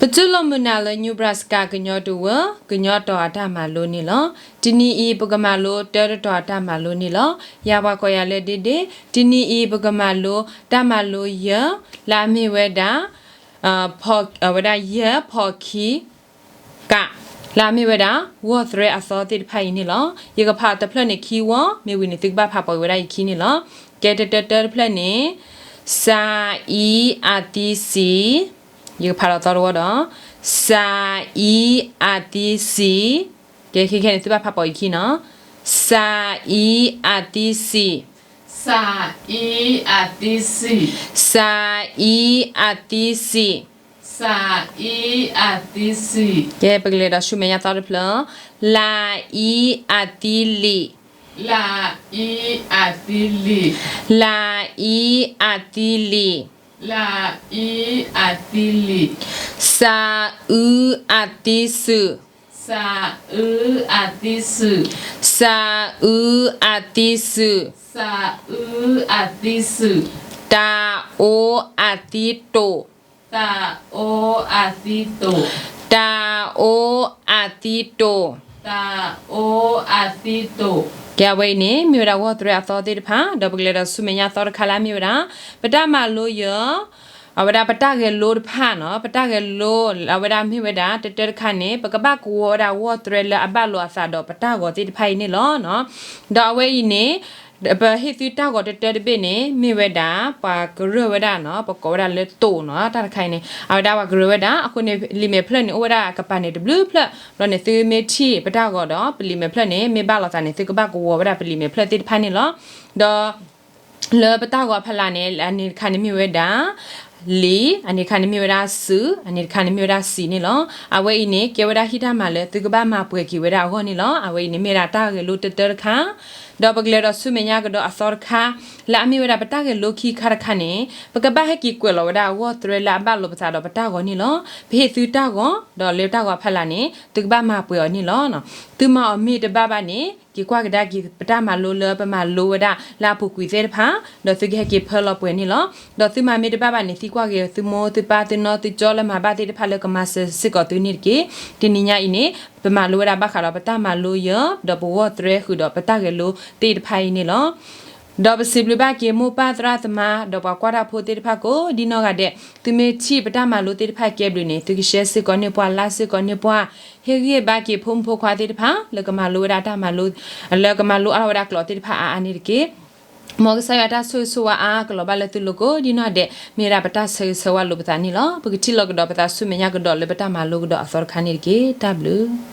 ပတူၢ်လိာ်မုာ်နၤလၢ Nebraska ကညီတဝၢ ကညီတီၤအတၢ်မၤလိန့ၣ်လီၤ. တနံၤအံၤ ပကမၤလိတၢတတီၤအတၢ်မၤလိန့ၣ်လီၤ. ယၤပှၤကိးယၤလၢ ဒ့ဒ့, တနံၤအံၤ ပကမၤလိတၢ်မၤလိယဲၢ် လၢအမ့ၢ်ဝဲဒၣ် ဝဲဒၣ်ယဲၢ်ဖီၣ်ခံ ကး လၢအမ့ၢ်ဝဲဒၣ် ဂီၢ်သရဲအသီသ့ၣ်တဖၣ်အံၤန့ၣ်လီၤ. ယကဖးအီၤတဖျၢၣ်န့ၣ်ခံဝီ, မ့ၢ်ဝံၤန့ၣ် သုကဘၣ်ဖးပိာ်က့ၤဝဲဒၣ်ယခံန့ၣ်လီၤ. ကဲ တတၢတၢတဖျၢၣ်န့ၣ် စးအံအသံစံး, ယကဖးလီၤသီတဝီဒီး, စးအံအသံစံး, ကဲ ခဲခဲန့ၣ် သုဘၣ်ဖးပိာ်ယခံနီၤ, စးအံအသံစံး, စးအံအသံစံး, စးအံအသံစံး, စးအံအသံစံး, ကဲ ပကလဲၤဒီးဆူမဲာ်ညါသီတဖျၢၣ်, လးအံအသံလံာ်, လးအံအသံလံာ်, လးအံအသံလံာ်, လးအံအသံလံာ်, စးအုအသံစုာ်, စးအုအသံစုာ်, စးအုအသံစုာ်, စးအုအသံစုာ်, တးအိအသံတိာ်, တးအိအသံတိာ်, တးအိအသံတိာ်, တးအိအသံတိာ်, ကဲ အဝဲအံၤန့ၣ် မ့ၢ်ဝဲဒၣ်ဂီၢ်သရဲအသီသ့ၣ်တဖၣ်, ဒီးပကလဲၤဒီးဆူမဲာ်ညါသီတခါလၢအမ့ၢ်ဝဲဒၣ် ပတၢ်မၤလိယဲၢ် အဝဲဒၣ်ပတၢ်ဂဲၤလိတဖၣ်နီၤ, ပတၢ်ဂဲၤလိ အဝဲဒၣ်မ့ၢ်ဝဲဒၣ် တတၢတခါန့ၣ် ပကဘၣ်ကဝီၤဝဲဒၣ်ဂီၢ်သရဲလၢအဘၣ်လိာ်အသးဒီးပတၢ်ဂီၤသ့ၣ်တဖၣ်အံၤန့ၣ်လီၤ. ဒီးအဝဲအံၤန့ၣ် ပဟ့ၣ်သုတၢ်ဂီၤတတၢတဘ့ၣ်န့ၣ် မ့ၢ်ဝဲဒၣ် ပှၤကရၢၢ်ဝဲဒၣ်နီၤ, ပကိးဝဲဒၣ်လၢတိာ်နီၤ, တၢ်တခါအံၤန့ၣ် အဝဲဒၣ်ပှၤကရၢၢ်ဝဲဒၣ်, အဃိန့ၣ် လံာ်မဲာ်ဖျၢၣ်န့ၣ် အိၣ်ဝဲဒၣ်ကပၤန့ၣ်တဘျုးဖျၢၣ်, ဘျီန့ၣ် သုမ့ၢ်ထံၣ်ပတၢ်ဂီၤဒီး ပလံာ်မဲာ်ဖျၢၣ်န့ၣ် မ့ၢ်ဘၣ်လိာ်သးန့ၣ် သုကဘၣ်ကဝီၤဝဲဒၣ်ပလံာ်မဲာ်ဖျၢၣ်သ့ၣ်တဖၣ်န့ၣ်လီၤ. ဒီး လၢပတၢ်ဂီၤအဖီလာ်န့ၣ် အနံၤတခါန့ၣ်မ့ၢ်ဝဲဒၣ် လံာ်, အနံၤတခါန့ၣ်မ့ၢ်ဝဲဒၣ်စုာ်, အနံၤတခါန့ၣ်မ့ၢ်ဝဲဒၣ်စံာ်န့ၣ်လီၤ. အဝဲအံၤန့ၣ် ကဲဝဲဒၣ်ဟံၣ်တၢ်မၤလၢသုကဘၣ်မၤပှဲၤက့ၤဝဲဒၣ်အဂီၢ်န့ၣ်လီၤ. အဝဲအံၤန့ၣ်မ့ၢ်ဝဲဒၣ်တၢ်ဂဲၤလိတတၢတခါ, ဒီးပကလဲၤဒီးဆူမဲာ်ညါကဒီးအသီတခါ, လၢအမ့ၢ်ဝဲဒၣ်ပတၢ်ဂဲၤလိခံခါတခါန့ၣ် ပကဘၣ်ဟဲက့ၤကွဲးလီၤဝဲဒၣ်အဂီၢ်သရဲလၢအဘၣ်လိာ်ပသးဒီးပတၢ်ဂီၤန့ၣ်လီၤ. ပဟ့ၣ်သုတၢ်ဂီၤ, ဒီးလၢတၢ်ဂီၤအဖီလာ်န့ၣ် သုကဘၣ်မၤပှဲၤအီၤန့ၣ်လီၤ. သုမၤအီၤမ့ၢ်တဘၣ်ဘၣ်န့ၣ် က့ၤကွၢ်ကဒါက့ၤပတၢ်မၤလိလၢပမၤလိဝဲဒၣ်လၢအပူၤကွံာ်သ့ၣ်တဖၣ်, ဒီးသုကဟဲက့ၤဖၢလီၤပှဲၤန့ၣ်လီၤ. ဒီးသုမၤမ့ၢ်တဘၣ်ဘၣ်န့ၣ် သံကွၢ်က့ၤသုမိၢ်သုပၢ်သုနီၢ်သုကၠီ လၢမၤဘၣ်သ့ၣ်တဖၣ်လၢကမၤစၢၤစ့ၢ်ကီးသုန့ၣ်တက့ၢ်. တနံၤညါအံၤန့ၣ် ပမၤလိဝဲဒၣ်ဘၣ်ဃးဒီးပတၢ်မၤလိယဲၢ် ဒီးပဂီၢ်သရဲဃုာ်ဒီးပတၢ်ဂဲၤလိသ့ၣ်တဖၣ်အံၤန့ၣ်လီၤ. ဒီးပစံးဘျုးဘၣ်က့ၤမိၢ်ပၢ်သရၣ်သမါ ဒီးပှၤကွၢ်တၢ်ဖိသ့ၣ်တဖၣ်ကိးဒ်နီၢ်ဂၤဒဲး, သုမ့ၢ်ထံၣ်ပတၢ်မၤလိသ့ၣ်တဖၣ်ကဲဘျုးန့ၣ် သုကshareစ့ၢ်ကီးန့ၢ်ပှၤ likeစ့ၢ်ကီးန့ၢ်ပှၤ, ဟ့ၣ်ဂံၢ်ဘါက့ၤဖိမုၣ်ဖိခွါသ့ၣ်တဖၣ် လၢကမၤလိဝဲဒၣ်တၢ်မၤလိ, လၢကမၤလိအါထီၣ်ဝဲဒၣ်ကျိာ်သ့ၣ်တဖၣ်အါအါန့ၣ်တက့ၢ်. မ်ကစၢ်ယွၤတၢ်ဆိၣ်ဂ့ၤဆိၣ်ဝါအါကလီၤဘၣ်လၢသုလိၤကိးဒ်နီၢ်ဂၤဒဲး, မ့ၢ်ဝဲဒၣ်ပတၢ်ဆၢဂ့ၤဆၢဝါလိာ်ပသးန့ၣ်လီၤ. ပကထံၣ်လိာ်ကဒီးပသးဆူမဲာ်ညါကဒီးလၢပတၢ်မၤလိကဒီးအသီတခါန့ၣ်တက့ၢ်. တၢ်ဘျုး